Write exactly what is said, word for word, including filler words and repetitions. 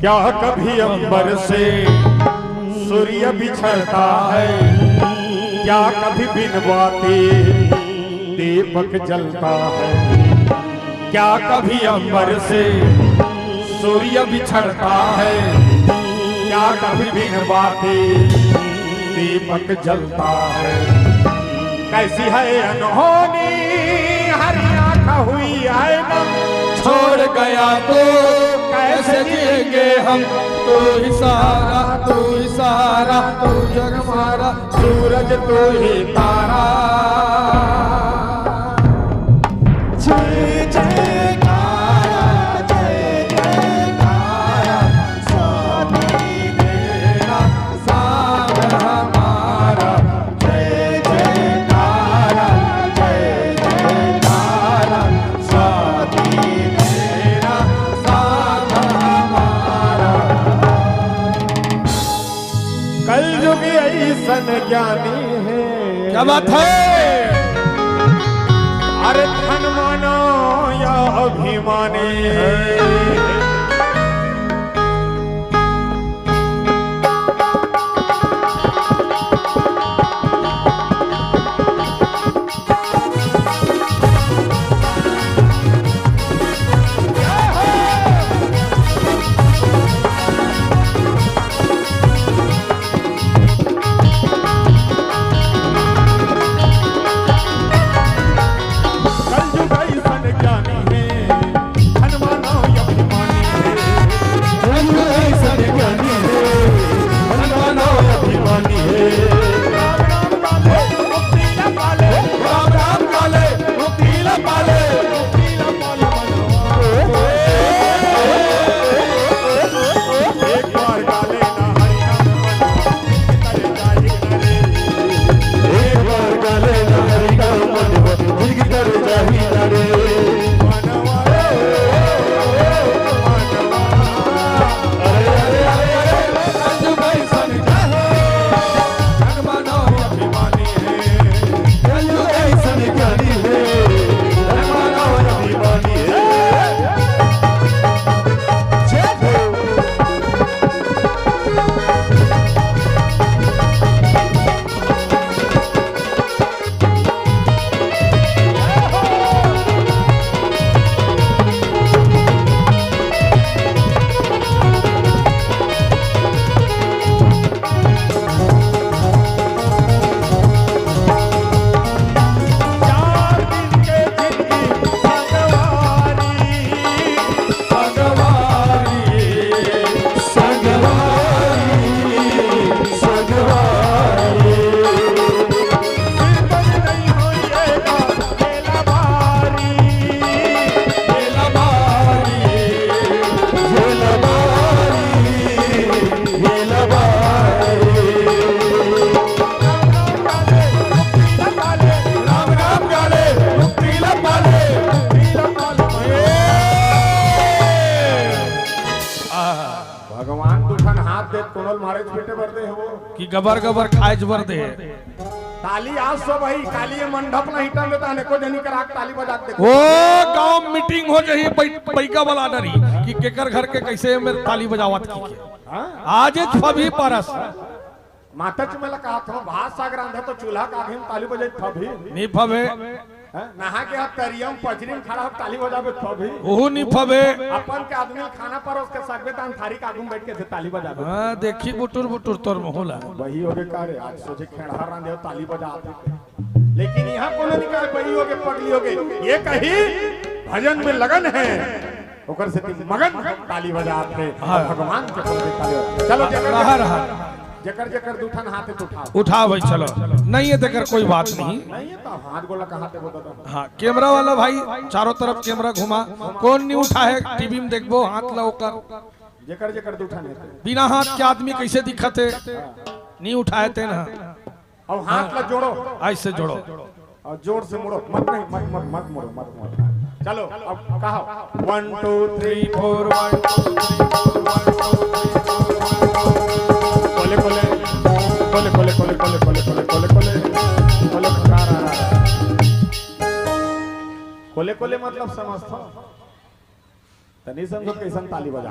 क्या कभी अंबर से सूर्य बिछड़ता है? क्या कभी बिन बाती दीपक जलता है? क्या कभी अंबर से सूर्य बिछड़ता है? क्या कभी बिन बाती दीपक जलता है? कैसी है अनहोनी हर आँख हुई है ना, छोड़ गया तो कैसे जिएंगे हम? तू ही सहारा, तू ही सहारा, तू जग मारा, सूरज तू ही तारा। जय जयकारा, जय जयकारा, स्वामी मेरा, साथ हमारा। जय जयकारा, जय जयकारा, स्वामी मेरा, साथ हमारा। कलयुग ऐसन ज्ञानी है। क्या बात है? अरे धन मानो या अभिमानी है। कलयुग ऐसन ज्ञानी है, हनुमानो अभिमानी है। कलयुग ऐसन ज्ञानी है, हनुमानो अभिमानी है। राम राम काले, मुक्ति न पाले। राम राम काले, मुक्ति न पाले। मुक्ति न पाले मनवा। एक बार काले ना हरि नाम मनवा। एक बार गाले ना हरि का मनवा, जिनकी तर जाही ना रे। अरे, अरे, अरे, अरे, अरे, अरे, अरे, अरे, अरे, अरे, अरे, अरे, अरे, अरे, अरे, अरे, अरे, अरे, अरे, अभिमानी है। कलयुग ऐसन ज्ञानी है, हनुमानो अभिमानी है। जय हो। भगवान दू ठन हाथ दे, कोनो ल मारेच पीटे बर दे हे वो। कि गबर गबर खाएच बर दे। ताली आज सब भाई, काली ये मंडप नहीं टन देता, अनेको जनी करा के ताली बजा के देखो। वो गांव मीटिंग हो जाही, पै-, पैका वाला डरी कि केकर घर के कैसे में ताली बजावत की के। हाँ? आज फबही पारस। माता जी, मैं ला कहा था, भात साग रांधे तो चूल्हा का आगे में ताली बजाई फबही। नहीं फबे। हैं? नहा के आप तरिया में पचरी में खड़ा हो, ताली बजाबे फबही। ओहू नहीं फबे। अपन के आदमी खाना परोस के सकबे, तान थारी के आगू में बैठ के से ताली बजाबे। हाँ, देखी बुटुर बुटुर तोर मुँह ला। वही हो गए का रे, आज सोचे खेड़हा रांधे हो, ताली बजा आते। लेकिन यहाँ कोनो नहीं कहे, वही हो गए, पगली हो गए। ये कही भजन में लगन है। ओकर सेती मगन ताली बजात हे। हाँ। भगवान के प्रति ताली बजा। चलो, जेकर, रहा, रहा। जेकर, जेकर दू ठन हाथ हे तो उठाओ। उठाओ भाई, चलो। नहीं हे तेकर कोई बात नहीं। नहीं हे तो हाथ गोला कहाँ ते बता दो। हाँ, कैमरा वाला भाई, चारों तरफ कैमरा घुमा। कौन नहीं उठा हे, टीवी में देखबो, हाथ ला ओकर। जेकर, जेकर दू ठन हे तो। बिना हाथ के आदमी कैसे दिखत हे? नहीं उठाए ते ना। अब हाथ ला जोड़ो। ऐसे जोड़ो। और जोर से मुड़ो। मत नहीं, मत, मत, मत मुड़ो, मत मुड़ो। चलो, अब कहो। One, two, three, four, one, two, three, four, one, two, three, four, one, two। कोले, कोले। कोले, कोले, कोले। कोले, कोले, कोले मतलब समझथो? त नहीं समझो कैसन ताली बजा।